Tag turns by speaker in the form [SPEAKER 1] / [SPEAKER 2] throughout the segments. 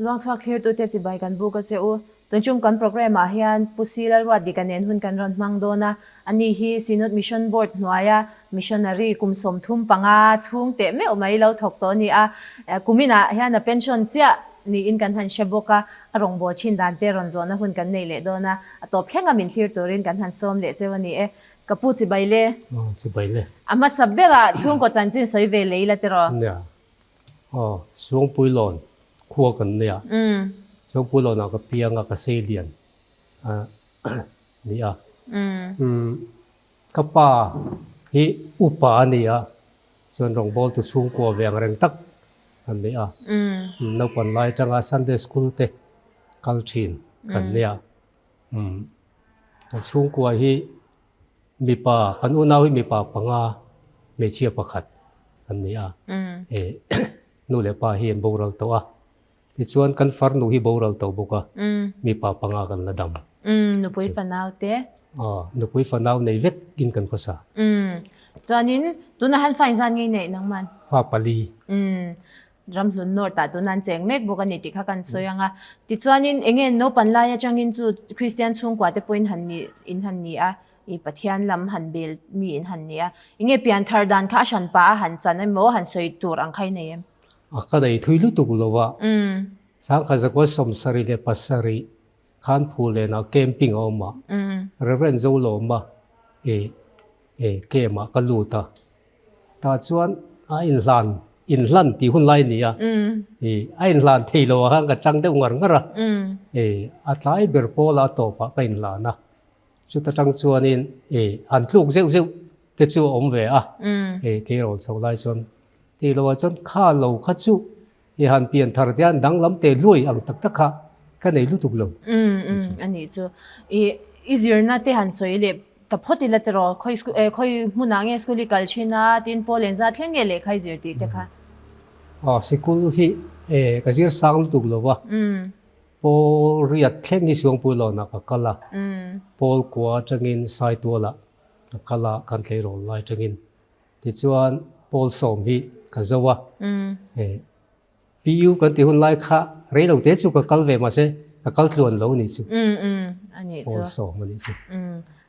[SPEAKER 1] Luangchhuak thlirtute chibai kan buk a che u. Tunchung kan programme ah hian Pu Si Lalruatdika nen hun kan rawn hmang dawn a. Ani hi Synod Mission Board hnuaia missionary kum 35 chhung teh meuh mai lo thawk tawh a ni a. Kuminah hian a pension chiah niin kan han hre bawk a, a rawngbâwl thin dan te rawn zawhna hun kan nei leh dawn a, a tawp thlenga min thlir turin kan han sawm leh cheu a ni e. Ka pu chibai le.
[SPEAKER 2] Aw, chibai le.
[SPEAKER 1] A hmasa berah chhungkaw chanchin sawi ve lei la tiraw?
[SPEAKER 2] Nia. Aw, Suangpuilawn khua kan nei a. Suangpuilawnah ka piang a, ka seilian a ni a. Ka pa hi upa a ni a, chuan rawngbawltu chhungkua ve ang reng tak an ni a. Naupan lai atanga Sunday school te kal thin kan ni a. Kan chhungkua hi mipa, kan unau hi mipa panga hmeichhia pakhat an ni a. Nu leh pa hi an boral tawh a. Tichuan kan farnu hi boral tawh bawk a, mipa panga kan la dam.
[SPEAKER 1] Umm, nupui fanau te.
[SPEAKER 2] Aw, nupui fanau nei vek in kan khawsa.
[SPEAKER 1] Umm, chuanin tuna han fa inzan ngei neih nangman?
[SPEAKER 2] Fa pali.
[SPEAKER 1] Umm, Ramhlun North ah tuna an cheng mek bawk a ni tih kha kan sawi ang a. Tichuanin enge naupan lai atangin chu Kristian chhungkua te pawhin han ni in han ni a, i Pathian lam han bel mi in han ni a. Enge pianthar dan kha a hran pah a han chan emaw han sawi tur ang kha i nei em?
[SPEAKER 2] A ka nei thui lutuk lo a, Sangkhat zakua 77 khan Phulenah camping a awm a, Rev. Zolawma e e camp ah ka lut a, tah chuan a inhlan inhlan tih hun lai a ni a, e a inhlan thei lo ah khan ka tang deuh ngar ngar a, e a tlai ber pawlah a tawpah ka inhlan a, chuta tang chuanin e han tluk zeuh zeuh te chu a awm ve a, e tleirawl chho lai chuan Tih loh ah chuan kha lo kha chu i han pian thar te hian danglam te luai ang tak tak kha ka nei lutuk lo.
[SPEAKER 1] Umm umm a nih chu. I i zirna te han sawi leh ta phawt ila tiraw khawi school eh khawi hmunah nge school i kal thin a tin pawl eng zat thleng nge lehkha i zir tih te kha.
[SPEAKER 2] Aw sikul hi eh ka zir sang lutuk lo a. Pawl riat thleng hi Suangpuilawnah ka kal a. Pawl kua atangin Saitualah ka kal a kan tleirawl lai atangin. Tichuan Pawl sawm hi ka zo a, PU kan tih hun lai kha rei lo te chu ka kal ve mahse ka kal tluan lo a nih chu. Pawl sawm a nih chu.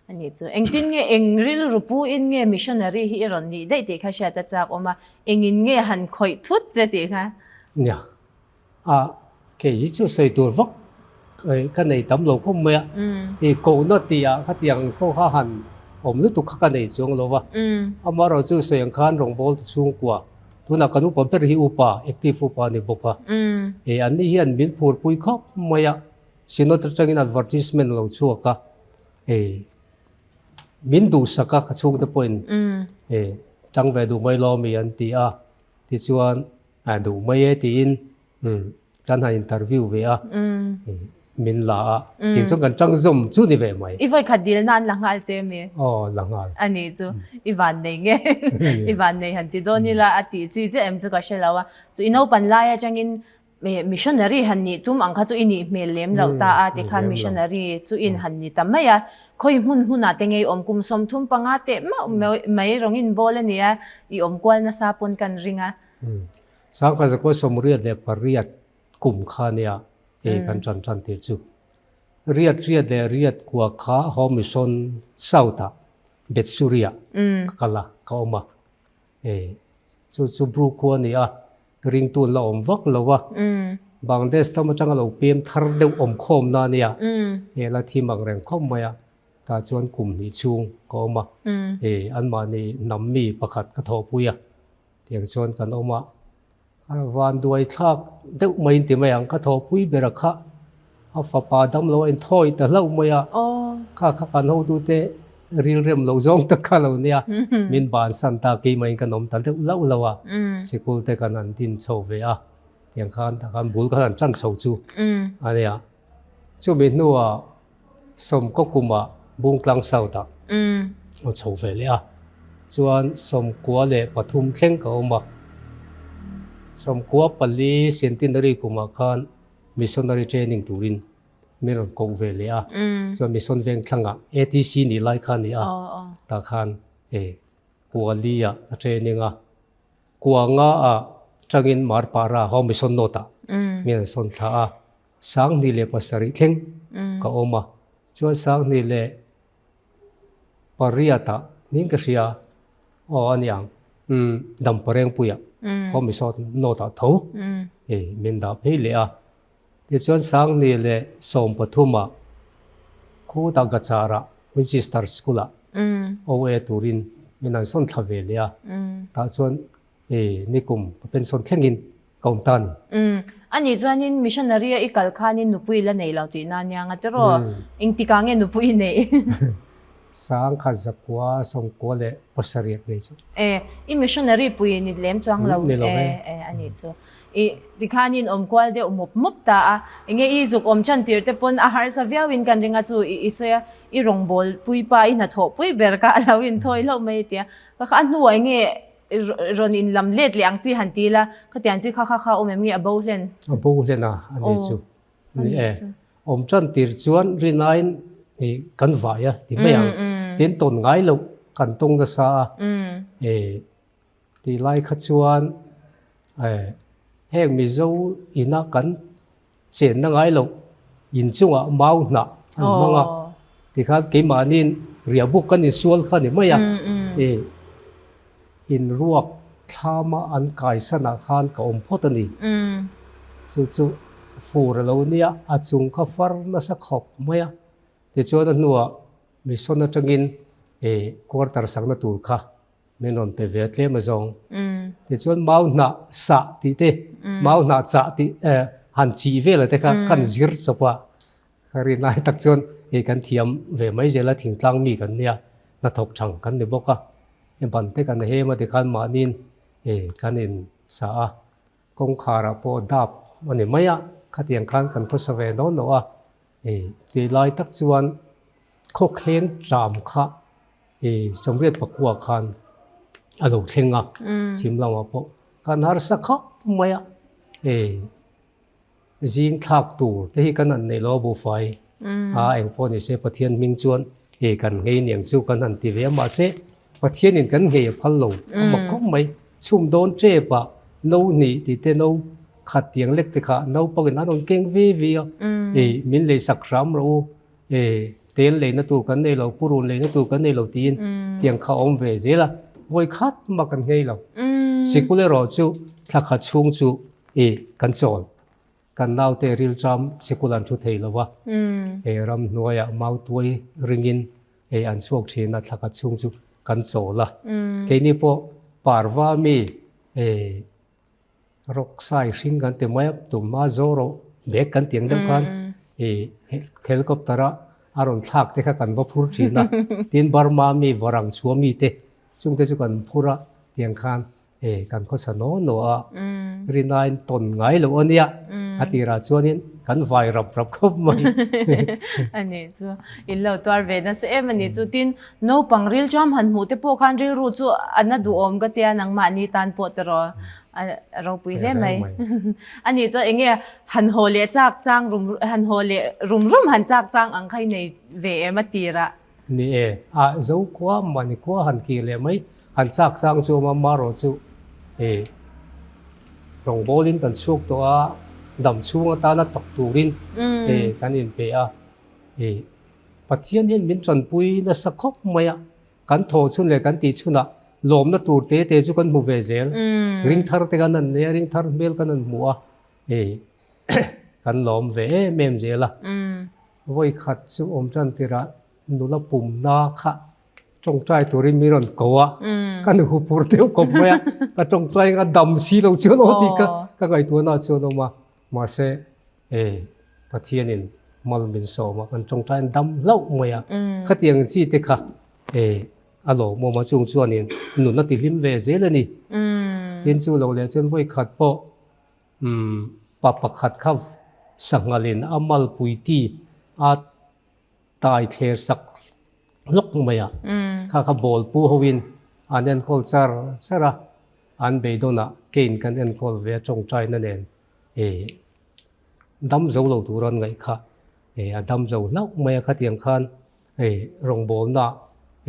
[SPEAKER 1] A nih chu. Engtin nge eng rilru pu in nge missionary hi i rawn nih daih tih kha hriat a chak awm a, engin nge han khawih thut che tih kha?
[SPEAKER 2] Nia. A, kei hi chu sawi tur vak ka nei tam lo khawp mai a, i kohna tih ah khatiang pawh kha han awm lutuk kha ka nei chuang lo va, amaherawh chu sawi ang khan rawngbâwl te chhungkua tunah kan upa ber hi upa active upa a ni bawk a, e an ni hian min phurpui khawp mai a, Synod atangin advertisement a lo chhuak a, e min duhsak a ka chhungte pawhin e tang ve duh mai lawm i an ti a, tichuan. A duh mai e tiin kan han interview ve a, min la a, tin chuan kan tang zawm chu ni ve mai.
[SPEAKER 1] I vawikhat dilna an la nghal che mi?
[SPEAKER 2] Aw, la nghal.
[SPEAKER 1] A nih chu, i van nei nge? I van nei han ti dawn ila a tih chi chiah em chu ka hre lo a. Chu i naupan lai atangin missionary han nih tum ang kha chu i nih hmel lem loh ta a, tikhan missionary chu in han ni ta mai a. Khawi hmun hmunah te ngei awm kum 35 teh mauh mai rawngin bawl a nia, i awm kual nasa pawn kan ring a.
[SPEAKER 2] Sangkhat zakua 88 kum kha nia hei kan tan tan tir chu. Riat riat leh riat kua kha Home Mission South ah Bethsuri ah ka kal a, ka awm a. Chu chu Bru khua a ni a, ringtu an la awm vak lo a. Bangladesh lam atanga lo pem thar deuh awm khawmna a nia, hei la thim ang reng khawp mai a. Tah chuan kum hnih chhung ka awm a, anmahni hnam mi pakhat ka thawhpui a. Tiang chuan kan awm a, van duai thlak deuh mai in ti mai ang, ka thawhpui ber a kha a fapa dam lo a inthawi ta hlauh mai a, kha kha kan hotute rilrem lo zawng tak kha lo nia, min bansan ta keimah in kan awm ta deuh hlauh lo a, sikul te kan han din chho ve a, tiang khan tah khan bul khan han tan chho chu a nia. Chumi hnuah Sawmkaw kumah Bungtlang South ah a chho ve leh a, chuan 93 thleng ka awm a. 94 Centenary kumah khan Missionary Training turin min rawn koh ve leh a, chuan Mission Vengthlangah ATC nih lai kha a ni a, tah khan Kuali ah ka training a, Kuanga ah tangin Marpara Home Mission North ah. Mi an sawn thla a, 2007 thleng ka awm a, chuan 2008 ah niin ka hria aw a niang umm Damparengpuiah Home Mission North ah tho min dah phei leh a, tichuan 2013 ah khutah Gachar-ah Winchester School-ah OA turin min an sawn thla ve leh a, tah chuan E, nikum ka pension thlengin ka awm ta a ni.
[SPEAKER 1] Umm, anih chuanin missionary a i kal khanin nupui la nei lo tihna ania nga tiraw? Engtikah nge nupui i neih?
[SPEAKER 2] 1997 nei chu.
[SPEAKER 1] E, i missionary pui ni lem chuang lo.
[SPEAKER 2] Ni lo e.
[SPEAKER 1] E, anih chu. I tikhanin awm kual deuh mup mup ta a, enge i zuk awm chan tir te pawn a harsa viauin kan ring a chu i sawi a, i rawngbâwl puipa i hnathawh pui ber kha a lo inthawi hlauh mai tia. Ka kha a hnuah enge Rawn in lam let leh ang chi han ti la, khatiang chi kha kha kha awm em nge a bo hlen?
[SPEAKER 2] A bo hlen a, a ni chu. Ni e, awm tan tir chuan rinaiin i kan vai a ti mai ang. Tin tawn ngai loh kan tawng nasa a, e ti lai kha chuan e heng Mizo ina kan chenna ngai loh inchungah mau hnah an hmang a, tikhan keimahniin riahbuk kan insual kha a ni mai a, e inruak thlama an kaisanah khan ka awm phawt a ni. Chu chu fur a lo nia, a chung kha far nasa khawp mai a, tichuan a hnuah mission atangin e quarter sakna tur kha Min rawn pe ve tlem a zawng. Tichuan mau hnah sah tih te, mau hnah chah tih han chih vel te kha kan zir chawp a. Ka rin lai tak chuan hei kan thiam ve mai zel a, thingtlang mi kan nia, hnathawk thang kan ni bawk a. Hei ban te kan hem a tikhan mahniin kan in sa a, kawngkharah pawh dap a ni mai a, khatiang khan kan khawsa ve nawn lo a. Tih lai tak chuan khawkheng ṭam kha I 84 khan a lo thleng a, chhim lamah pawh kan harsa khawp mai a, e zing thlak tur te hi kan han neih lo a buhfai a, eng pawh ni se Pathian hming chuan e kan nghei niang chu kan han ti ve a, mahse Pathianin kan nghei a phal lo a mak khawp mai, chhum dawn tep ah no hnih tih te no khat tiang lek te kha naupangin an rawn keng ve ve a, e min lei sak hram rawh u. E, tel leina tur kan nei lo, purun leina tur kan nei lo tiin tiang kha awm ve zel a, vawi khat mah kan nghei lo. Sikul erawh chu thla khat chhung chu e kan chawl. Kan naute rilṭam sikul an thu thei lo va, e ramhnuaiah mautuai ringin e an chhuak thin a, thla khat chhung chu kan chawl a. Keini pawh parva mi e Rawk sai hring kan ti mai a, tumhma zo rawh bag kan tih ang deuh khan ih helicopter a a rawn thlak te kha kan va phur thin a, tin Burma mi varang chhuah mi te chung te chu kan phur a tiang khan eh kan khawsa naw naw a, rinain tawn ngai loh a nia a tirah chuanin kan vai rap rap khawp mai.
[SPEAKER 1] A nih chu in lo tuar ve nasa em a nih chu, tin naupang rilṭam han hmuh te pawh khan rilru chu a na duhawm ka tia nangmahni tan pawh tiraw. A ropui hle mai. A nih chuan enge han haw leh chak chang rum han haw leh rum rum han chak chang ang kha i nei ve em a tirah?
[SPEAKER 2] Ni e, a zo khua mahni khua han kir leh mai han chak chang chu awm a, marawh chu e rawngbawlin kan chhuak tawh a, dam chhung atana tawk turin e kan inpe a, e Pathian hian min tanpui nasa khawp mai a. Kan thawh chhun leh kan tih chhunah lawmna tur te te chu kan hmu ve zel. Ring thar te kan han nei a, ring thar hmel kan han hmu a, hei kan lawm ve em em zel a. Vawi khat chu awm tan tirah nula pumna kha tawngtai turin mi rawn ko a, ka nu phur deuh kawp mai a, ka tawngtai anga dam si lo chuan aw tih ka ka ngaihtuahna chuan awm a, mahse Hei Pathianin mal min sawm a, kan tawngtain dam hlauh mai a, khatiang chi te kha hei a lawmawm a, chung chuanin nun a tihlim ve zel a ni. Tin chu lo leh chuan vawi khat pawh umm pa pakhat kha sanghalin a malpui ti a tai thler sak hlawk mai a, kha kha bawlpu hoin an enkawl char char a, an beidawnah kein kan enkawl ve a tawngtaina nen. E dam zo lo tur an ngaih kha e a dam zo hlauh mai a khatiang khan e rawngbawlna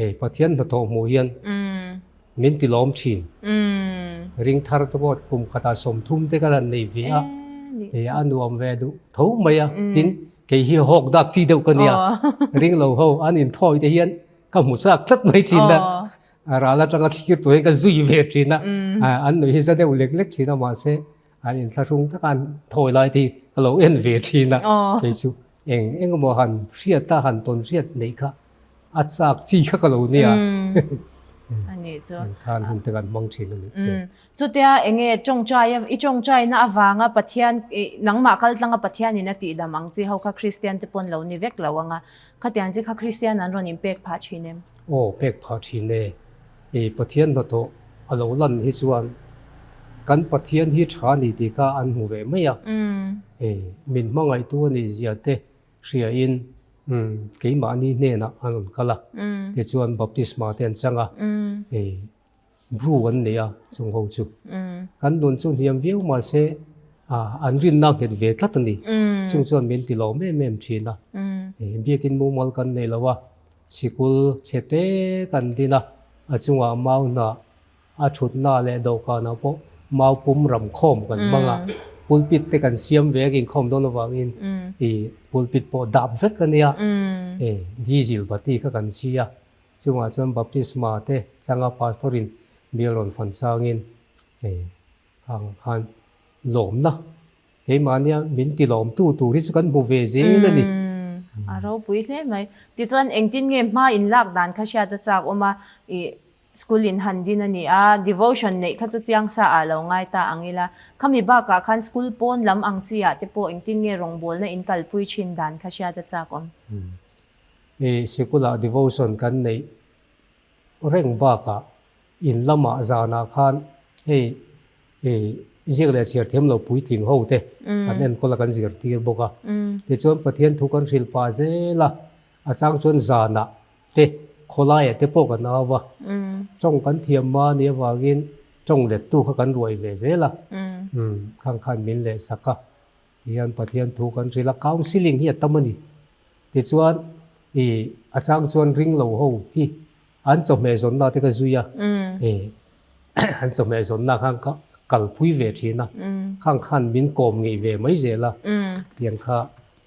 [SPEAKER 2] e Pathian hnathawh hmuh hian min ti lawm thin. Ring thar te pawh kum khatah 30 te kan han nei ve a.
[SPEAKER 1] nih chu.
[SPEAKER 2] A nuam ve duh tho mai a, tin kei hi hawk dak chi deuh ka nia, ring lo ho an inthawi te hian ka hmu chak tlat mai thin a, a ral atanga thlir tur hian ka zui ve thin a, an nuih hi za deuh lek lek thin a mahse an inthlahrung taka an thawi lai te hi ka lo en ve thin a, kei chu eng eng emaw han hriat a han tawn hriat neih kha a chak chi kha ka lo nia.
[SPEAKER 1] A nih chu.
[SPEAKER 2] Khan hun te kan hmang thin a nih chu.
[SPEAKER 1] Chutia enge tawngtai a i tawngtaina avanga Pathian i nangmah kal tlanga Pathianin a tihdam ang chi ho kha Kristian te pawn lo ni vek lo anga khatiang chi kha Kristian an rawn inpek phah thin em?
[SPEAKER 2] Aw pek phah thin e. I Pathian hnathawh a lo lan hi chuan kan Pathian hi tha ni tih kha an hmu ve mai a. E min hmangaihtu a nih zia te hriain keimahni hnenah an rawn kal a. Tichuan baptisma te an chang a. E Bru an nei a, chung ho chu. Kan nun chu hniam viau mahse an rinna nghet ve tlat a ni. Chung chuan min ti lawm em em thin a. Biakin mumal kan nei lo a, sikul chhe te kan din a, a chungah mau hnah, a thutna leh dawhkanah pawh mau pum ram khawm kan hmang a. Pulpit te kan siam ve a inkhawm dawn avangin pulpit pawh dap vek a nia. Diesel bati kha kan si a. Chungah chuan baptisma te changa pastor-in bial rawn fan changin hei ang khan lawmna keimahnia min ti lawmtu tur hi chu kan hmu ve zel a ni.
[SPEAKER 1] A ropui hle mai. Tichuan engtin nge hma in lak dan kha hriat a chak awm a, i school in han din a ni a, devotion neih kha chu chiang sa ah lo ngai ta ang ila. Khami bakah khan school pawn lam ang chi ah te pawh engtin nge rawngbawlna in kalpui thin dan kha hriat a chak awm.
[SPEAKER 2] I sikulah devotion kan neih reng bakah in lamah zanah khan hei i ziak leh chhiar thiam lo puitling ho te kan enkawl a kan zirtir bawk a. Tichuan Pathian thu kan hrilh pah zel a, a chang chuan zanah te khawlaiah te pawh kan au va, tawng kan thiam ma nih avangin tawng lettu kha kan ruai ve zel a, khang khan min leh sak a. Tihian Pathian thu kan hrilh a, counselling hi a tam a ni. Tichuan i a chang chuan ring lo ho hi an chawhmeh zawnna te ka zui a, i an chawhmeh zawnna khan ka kalpui ve thin a, khang khan min kawm ngeih ve mai zel a, tiang kha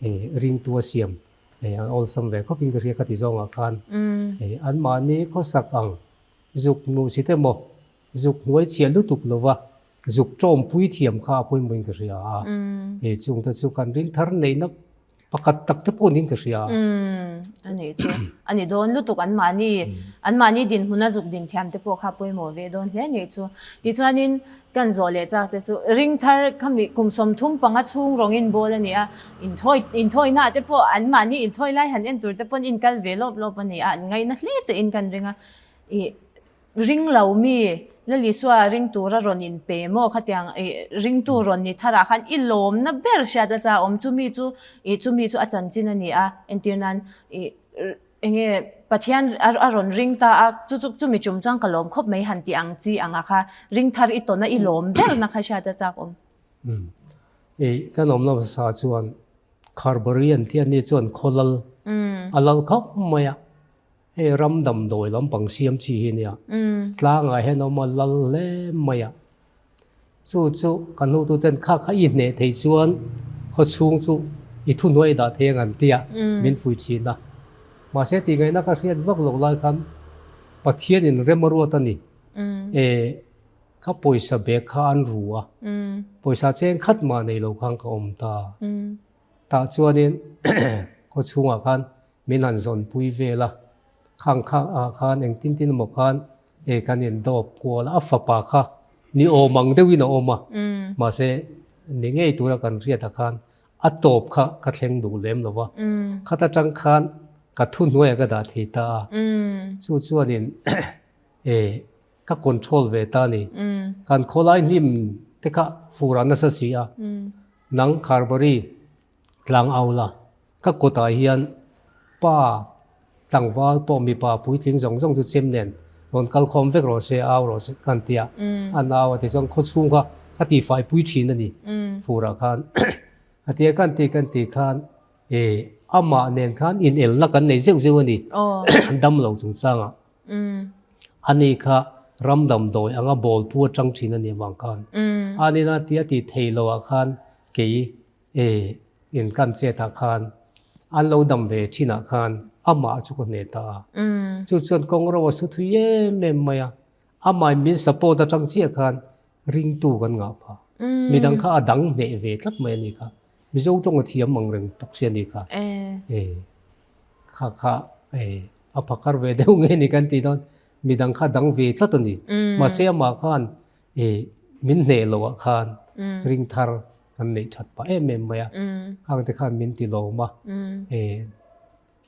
[SPEAKER 2] i ringtu a siam i an awlsam ve khawp in ka hria ka ti zawngah khan i anmahni khawsak ang zuk hmuh si te maw zuk hnuai chhiah lutuk lova Zuk tawmpui thiam kha a pawimawhin ka hria a, he chungte chu kan ring thar neihna pakhat tak te pawh niin ka hria a.
[SPEAKER 1] A nih chu, a ni dawn lutuk anmahni, anmahni dinhmuna zuk din thiam te pawh kha pawimawh ve dawn hle a nih chu. Tichuanin kan zawh leh chak te chu ring thar khami kum 35 chhung rawngin bawl a ni a, inthawi, inthawina te pawh anmahni inthawi lai han en tur te pawn inkal ve lawp lawp a ni a, an ngaihna hle che in kan ring a, ih. Ring lo mi, Lal Isua ring tura rawn in pe maw khatiang i ringtu rawn ni tharah khan i lawmna ber hriat a cha awm chumi chu i chumi chu a chanchin a ni a entir nan i enge Pathian a rawn ring ta a chu chu chumi chum chuan ka lawm khawp mai han tih ang chi anga kha ring thar i tawn a i lawm ber na kha hriat a chak awm.
[SPEAKER 2] I kan awmna hmasa chuan Kharbari an tih a ni chuan khawlal a lal khawp mai a. Hei ram damdawi lampang siam chi hi nia. Tlangah hian a awm a, lal hle mai a. Chu chu kan hotuten kha kha i hneh thei chuan khawchhung chu i thuhnuai dah thei ang an ti a, min fuih thin a. Mahse tih ngaihna ka hriat vak loh lai khan Pathianin rem a ruat a ni. E ka pawisa bag kha an ru a, pawisa cheng khat mah nei lo khan ka awm ta. Tah chuanin khawchhungah khan Min han zawnpui vel a, khang kha ah khan engtin tin emaw khan e kan in dawp kual a, a fapa kha ni awm ang deuhin a awm a, mahse ni ngei tura kan hriat ah khan a tawp kha ka thleng duh lem lo va, khat atang khan ka thuhnuaiah ka dah thei ta a, chu chuanin e ka control ve ta a ni, kan khawlai hnim te kha fur ah nasa si a, nang Kharbari Tlang au la, ka kawtah hian pa tlangval pawh mipa puitling zawng zawng chu chem nen rawn kal khawm vek rawh se, au rawh se kan ti a, a nau a ti chuan khawchhung kha ka tihfai pui thin a ni furah khan a ti a kan ti kan ti khan e amah nen khan inelna kan nei zeuh zeuh a ni dam lo chungchangah ani kha ram damdawi anga bawlpu atang thin a nih avang khan anina tia ti thei loah khan. Kei e in kan chet ah khan an lo dam ve thin ah khan amah chu ka hneh ta a. Chu chuan kawng ro a su thui em em mai a. Amah in min support atang chiah khan ringtu kan ngah phah. Midang kha a dang hneh ve tlat mai a ni kha. Mizo tawng a thiam ang reng bawk si a ni kha. E kha kha e a phakar ve deuh nge ni kan tih dawn. Midang kha dang ve tlat a ni. Mahse amah khan e min hneh loh ah khan ring thar kan neih that pah em em mai a. Khang te khan min ti lawm a. E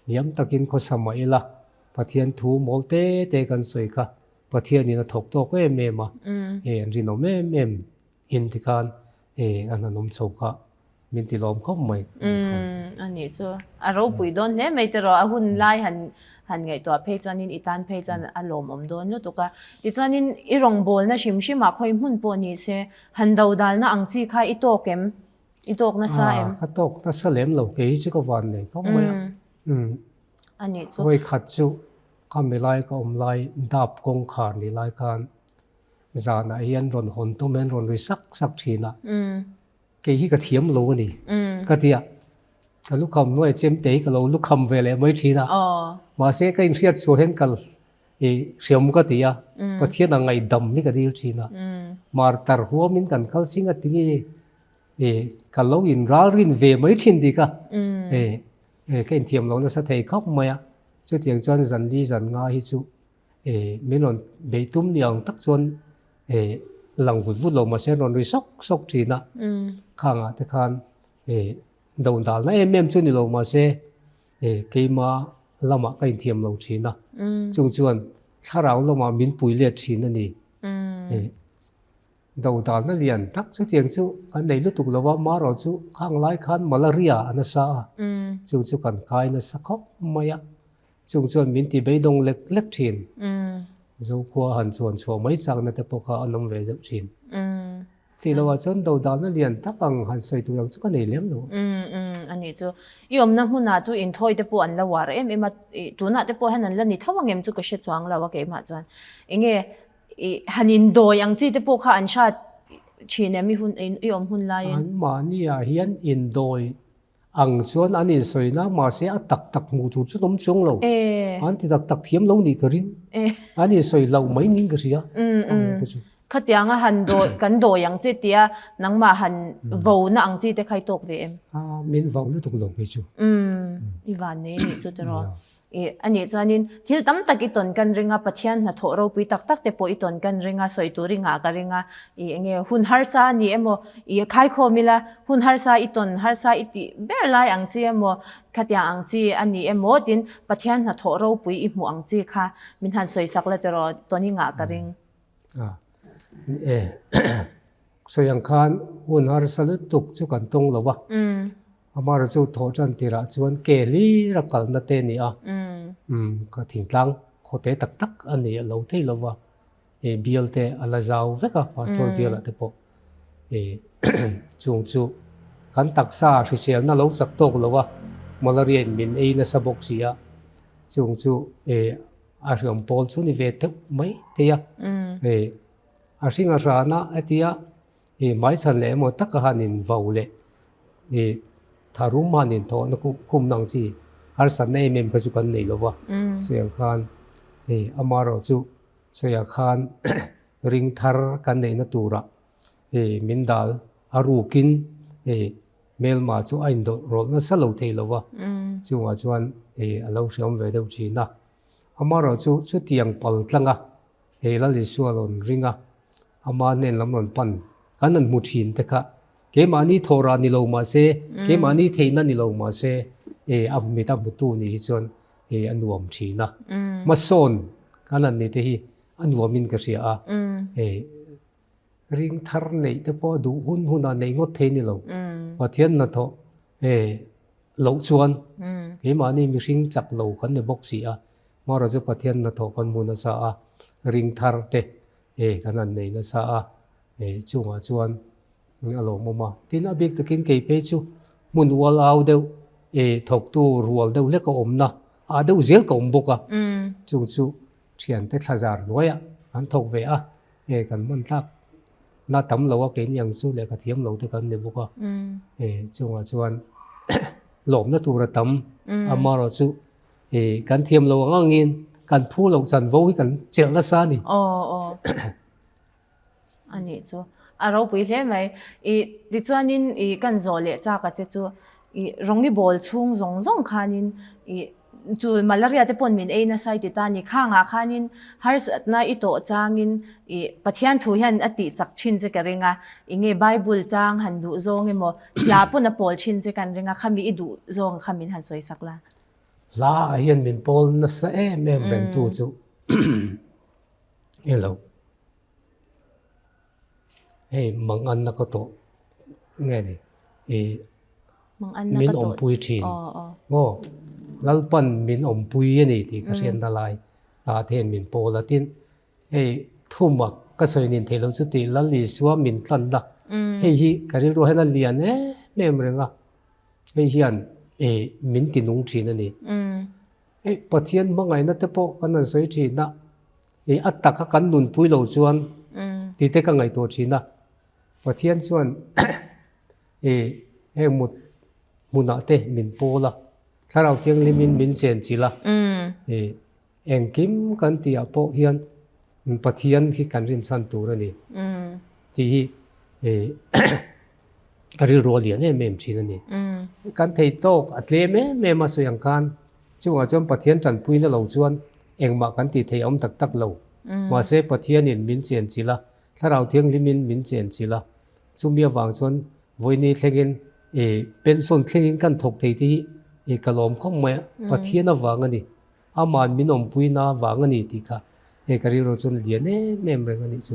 [SPEAKER 2] hniam takin khawsa mah ila Pathian thu mawl te te kan sawi kha Pathianin a thawk tawk em em a. E an rinawm em em in tikhan e an han awm chho kha min ti lawm khawp mai.
[SPEAKER 1] Umm a nih chu. A ropui dawn hle mai tiraw a hun lai han han ngaihtuah phei chuanin i tan phei chuan a lawmawm dawn lutuk a. Tichuanin i rawngbawlna hrim hrimah khawi hmun pawh ni se han dodalna ang chi kha i tawk em? I tawk nasa em?
[SPEAKER 2] Ka tawk nasa lem lo kei hi chu ka van nei khawp mai a. Umm.
[SPEAKER 1] A nih chu.
[SPEAKER 2] Vawi khat chu ka milai ka awm lai dap kawngkhar ni lai khan zanah hian rawn hawn tum hian rawn ri sak sak thin a. Kei hi ka thiam lo a ni ka ti a, ka lukham hnuai chem te hi ka lo lukham ve leh mai thin a, mahse ka inhriat chhuah hian kal i hriam ka ti a, Pathian a ngaihdam hi ka dil thin a, martar huamin kan kal sing a ti nge i ka lo inralrin ve mai thin dik a, e ka inthiam lo nasa thei khawp mai a, chutiang chuan zanli zan nga hi chu E min rawn beih tum ni ang tak chuan e lang vut vut lo mahse an rawn ri sawk sawk thin a. Khangah te khan e do dalna em em chu ni lo mahse e keima lamah ka inthiam lo thin a. Chung chuan thlarau lamah min pui let thin a ni. E do dalna lian tak chutiang chu kan nei lutuk lo va, marawh chu khang lai khan malaria a nasa a. Chung chu kan kai nasa khawp mai a. Chung chuan min ti beidawng lek lek thin. Zokhua han chuan chhuah mai chakna te pawh kha an awm ve deuh thin. Tih loh ah chuan dodalna lian tak ang han sawi tur ang chu ka nei lem lo.
[SPEAKER 1] A nih chu. I awmna hmunah chu inthawi te pawh an la uar em em a, tunah te pawh hian an la ni tho ang em chu ka hre chuang lo a keimah chuan. Enge i han indawi ang chi te pawh kha an hrat thin em i hun i awm hun laiin?
[SPEAKER 2] Anmahni ah hian indawi Ang chuan an insawi na mahse a tak tak hmuh tur chu an awm chuang lo. An ti tak tak thiam lo nih ka ring. An insawi loh mai ning ka hria.
[SPEAKER 1] Khatianga han dawi kan dawi ang che tia nangmah han vo na ang chi te kha i tawk ve em?
[SPEAKER 2] Min vo lutuk lo kei chu.
[SPEAKER 1] I van nei nih chu tiraw. I a nih chuanin thil tam tak i tawn kan ring a, Pathian hnathawh ropui tak tak te pawh i tawn kan ring a, sawi tur i ngah ka ring a, i eng nge hun harsa a ni emaw, i khaikhawm ila hun harsa i tawn harsa i tih ber lai ang chi emaw, khatiang ang chi a ni emaw tin Pathian hnathawh ropui i hmuh ang chi kha min han sawi sak la tiraw tawn i ngah ka ring.
[SPEAKER 2] A ni e, sawi ang khan hun harsa lutuk chu kan tawng lo a, Amaherawh chu thawh tan tirah chuan ke hlir a kalna te a ni a, ka thingtlang khaw te tak tak a ni lo thei lo va, ih bial te a la zau vek a pastor bial ah te pawh ih chung chu kan taksa hriselna lo chak tawk lo a, malaria in min ei nasa bawk si a, chung chu ih a hriam pawl chu ni ve deuh mai thei a, ih a hring a hrana hetia. I hmaichhan leh emaw taka han in vau leh i tharum han in thawhna khum nang chi harsatna em em kha chu kan nei lo va. Chutiang khan hei amaherawh chu sawiah khan ring thar kan neihna turah hei min dal a rukin hei hmelma chu a indawh rawlh nasa lo thei lo va. Chungah chuan hei a lo hriam ve deuh thin a. Amaherawh chu chutiang pal tlanga hei Lal Isua rawn ring a. Ama hnen lam rawn pan kan han hmu thin te kha keimahni thawhrah ni lo mah se, keimahni theihna ni lo mah se e a mit a hmutu nih hi chuan e a nuam thin a. Hmasawn kan han ni te hi a nuamin ka hria a. E ring thar neih te pawh duh hun hunah neih ngawt thei ni lo. Pathian hnathawh e loh chuan keimahni mihring chak lo kan ni bawk si a. Hmarawh chu Pathian hnathawh kan hmu nasa a, ring thar te E kan han nei nasa a, e chungah chuan a lawmawm a. Tin, a bik takin kei phei chu hmun ual au deuh, e thawktu rual deuh hlek a awmna ah deuh zel ka awm bawk a. Chung chu thiante thlazar hnuaiah kan thawk ve a, e kan hman tlak. Na tam lo a keini ang chu lehkha thiam lo te kan ni bawk a. Chungah chuan lawmna tur a tam amaherawh chu kan thiam lo ang angin kan phu loh chanvo hi kan chelh nasa a ni.
[SPEAKER 1] Aw aw a nih chu a ropui hle mai. I tichuanin i kan zawh leh chak a che chu i rawng i bawl chhung zawng zawng khanin i Chu malaria te pawn min ei nasa i ti ta ni. Khangah khanin harsatna i tawh changin i Pathian thu hian a tih chak thin che ka ring a, i nge Bible chang han duh zawng emaw hla pawn a pawl thin che kan ring a, khami i duh zawng kha min han sawi sak la.
[SPEAKER 2] Hla ah hian min pawl nasa em em reng tu chu hello. Hei manganna ka tawh nge ni i min awmpui thin maw Lalpan min awmpui a ni tih ka hriatna lai ah te hian min pawl a tin hei thumak ka sawi nin theih loh chu tih Lal Isua min tlanna hei hi ka rilru hian a lian em em reng a hei hian min ti nung thin a ni. Hei Pathian hmangaihna te pawh kan han sawi thin a, ih a taka kan nunpui lo chuan tih te ka ngaihtuah thin a. Pathian chuan ih heng mut hmunah te min pawl a, Thlarau Thianghlimin min chenchilh a, ih engkim kan tihah pawh hian Pathian hi kan rinchhan tur a ni tih hi ih ka rilru a lian em em thin a ni. Kan thei tawk a tlem em em a sawi ang khan chungah chuan Pathian tanpuina lo chuan engmah kan tih theih a awm tak tak lo. Mahse Pathianin min chenchilh a, Thlarau Thianghlimin min chenchilh a, chumi avang chuan vawiini thlengin ih pension thlengin kan thawk thei te hi ih ka lawm khawp mai a, Pathian avang a ni. Aman min awmpuina vang a ni tih kha hei ka rilru chuan lian em em reng a nih chu.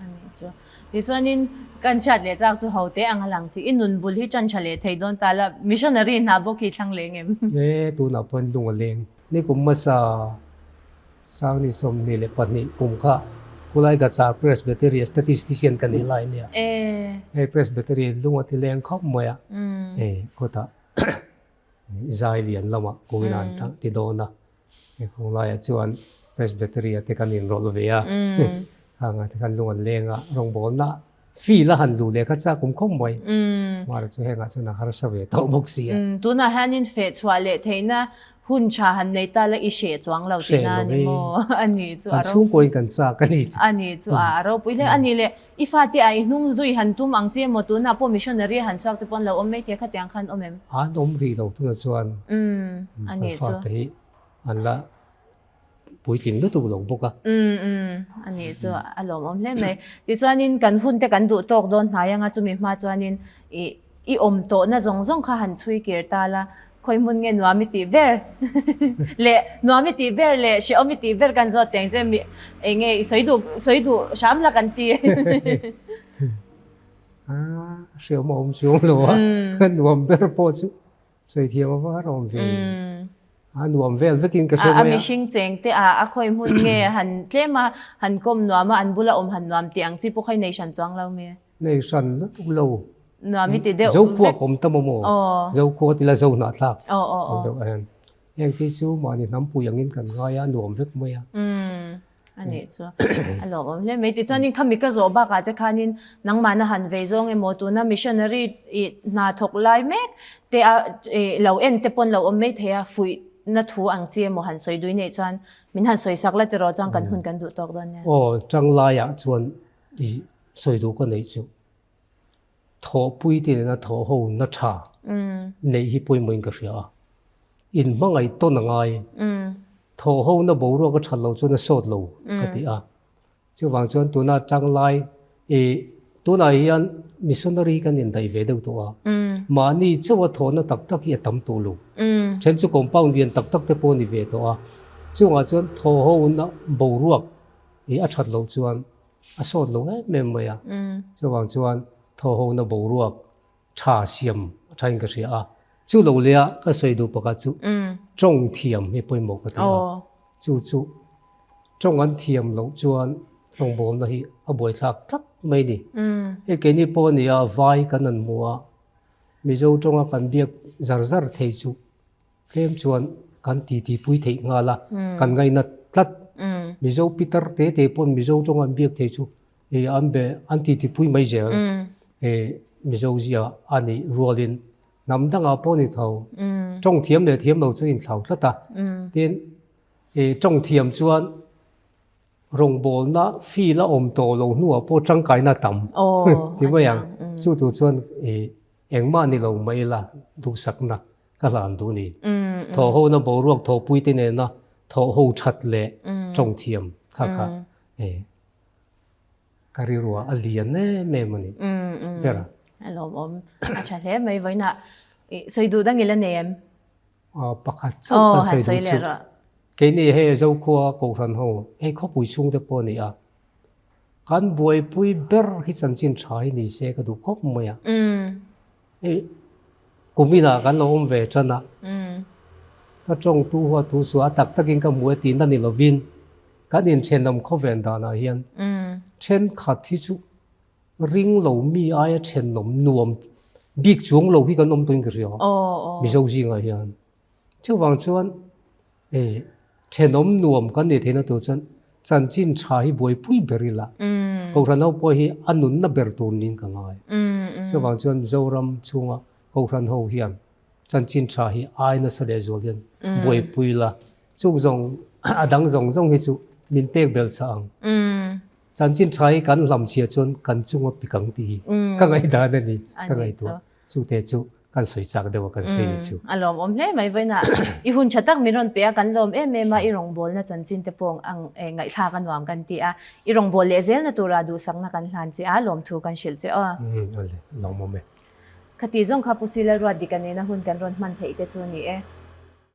[SPEAKER 1] A nih chu. Tichuanin kan hriat leh chak chu ho te ang a lang chi. I nun bul hi tan tha leh thei dawn ta la, missionary hna bawk hi thlang leng em?
[SPEAKER 2] E, tunah pawhin lung a leng. Ni kum hmasa Sangni 22 kum kha Kulai Gachar Presbytery statistician ka nih lai nia. Hei Presbytery lung a ti leng khawp mai a. Hei khawtah Zai lian lamah kumin an tlang ti dawn a, he kawng laiah chuan Presbytery ah te kan inrawlh ve a, hangah te khan lung an leng a, rawngbawlna field a han luh leh kha chak awm khawp mai, mahre chu hengah chuan a harsa ve tawh bawk si
[SPEAKER 1] a. Tunah hianin feh chhuah leh theihna hun tha han nei ta la i hreh chuang lo tihna a ni maw? A ni chu a
[SPEAKER 2] ropui. Kan chhungkawiin kan chak a ni
[SPEAKER 1] chu. A ni chu a ropui hle a ni le. I fate ah i hnung zui han tum ang che maw? Tunah pawh missionary han chhuak te pawh an lo awm mai thei a, khatiang khan awm em?
[SPEAKER 2] An awm rih lo tunah chuan kan fate hi an la puitling lutuk lo bawk a.
[SPEAKER 1] Umm a nih chu a lawmawm hle mai. Tichuanin kan hun te kan duh tawk dawn hnai anga chumi hma chuanin i I awm tawhna zawng zawng kha han chhui kir ta la, khawi hmun nge nuam i tih ber leh nuam i tih ber leh hrehawm i tih ber kan zawt teng che mi eng nge i sawi duh sawi duh hram la kan ti.
[SPEAKER 2] Hrehawm a awm chuang lo a, nuam ber pawh chu sawi thiam a var awm ve. A nuam vel vekin ka hre mai a.
[SPEAKER 1] A mihring cheng te a a khawi hmun nge han tlem a han kawm nuam a an bula awm han nuam tih ang chi pawh kha i nei hran chuang lo mi.
[SPEAKER 2] Nei hran lutuk lo.
[SPEAKER 1] Nuam i ti deuh vek.
[SPEAKER 2] Zokhua ka awm ta maw maw? Zokhua tila zo hnahthlak ang deuh ahian. Heng te chu mahni hnampui angin kan ngai a, nuam vek mai a.
[SPEAKER 1] A nih chu a lawmawm hle mai. Tichuanin khami ka zawh bakah che khanin nangmahna han vei zawng emaw tuna missionary i hna thawk lai mek te a lo en te pawn lo awm mai thei a, fuihna thu ang chi emaw han sawi dui neih chuan min han sawi sak la tiraw chuan kan hun kan duh tawk dawn nia.
[SPEAKER 2] Aw, tanglaiah chuan i sawi duh ka neih chu thawhpui te nena thawh ho na tha neih hi pawimawhin ka hria a, in hmangaih tawn a ngai, thawh ho na boruak a that loh chuan a sawt lo ka ti a, chuvang chuan tuna tanglai i tunah hian missionary kan indaih ve deuh tawh a, mahni chauha thawhna tak tak hi a tam tawh lo, then chu compound lian tak tak te pawh a ni ve tawh a, chungah chuan thawh ho na boruak i a that loh chuan A sawt lo em em mai a, chuvang chuan thawhhona boruak tha siam a thain ka hria a, chu lo leh a ka sawi duh pakhat chu tawng thiam hi pawimawh ka ti a, chu chu tawng an thiam loh chuan rawngbawlna hi a buaithlak tlat mai a ni. Hei keini pawh a ni a, vai kan han hmu a, Mizo tawnga kan biak zar zar thei chu Tlem chuan kan titi pui theih nghal a, kan ngainat tlat. Mizo pitar te te pawn Mizo tawng an biak thei chu I an be an titipui mai zel. I Mizo zia a nih rualin hnam dangah pawh ni tho. Tawng thiam leh thiam lo chu inthlau tlat a. Tin, i tawng thiam chuan rawngbawlna field a awm tawh lo hnuah pawh tangkaina a tam ti mai ang. Chu tur chuan i engmah ni lo mai ila duhsakna ka hlan duh ni. Thawhhona boruak thawhpuite nena thawhho that leh tawng thiam kha kha e ka rilruah a lian em em a ni ber a.
[SPEAKER 1] A lawmawm a tha hle mai vawiinah i sawi duh dang ila nei em?
[SPEAKER 2] Pakhat chauh kan sawi duh chu. Keini hei Zokhua Kohhran ho hei khawpui chhungte pawh a ni a, kan buaipui ber hi chanchin tha hi ni se ka duh khawp mai a. Hei kum inah kan lo awm ve tan a, ka tawngtu huat thu suah a tak takin ka hmu e tihna ni lovin kan inthenawm khawven danah hian thenkhat hi chu ring lo mi aia thenawm nuam bik chuang lo hi kan awm tawhin ka hria Mizo zingah hian. Chuvang chuan thenawm nuam kan nih theihna tur chuan chanchin tha hi buaipui ber ila Kohhran ho pawh hi a nunna ber tur niin ka ngai. Chuvang chuan Mizoram chhunga Kohhran ho hian chanchin tha hi ai nasa leh zual hian buaipui ila chung zawng a dang zawng zawng hi chu min pek belh chah ang. Chanchin tha hi kan hlam chhia chuan kan chunga pik ang tih hi ka ngaihdan a ni ka ngaihtuah. Chute chu kan sawi chak deuh a kan sawi ni chu.
[SPEAKER 1] A lawmawm hle mai vawiinah i hun tha tak min rawn pe a kan lawm em em a i rawngbawlna chanchin te pawh ang ngaihthlak a nuam kan ti a i rawngbâwl leh zelna tura duhsakna kan hlan che a lawmthu kan hrilh che aw.
[SPEAKER 2] Lawmawm e.
[SPEAKER 1] Khati zawng kha Pu Silalruat Dika nena hun kan rawn hman theih te chu a ni e.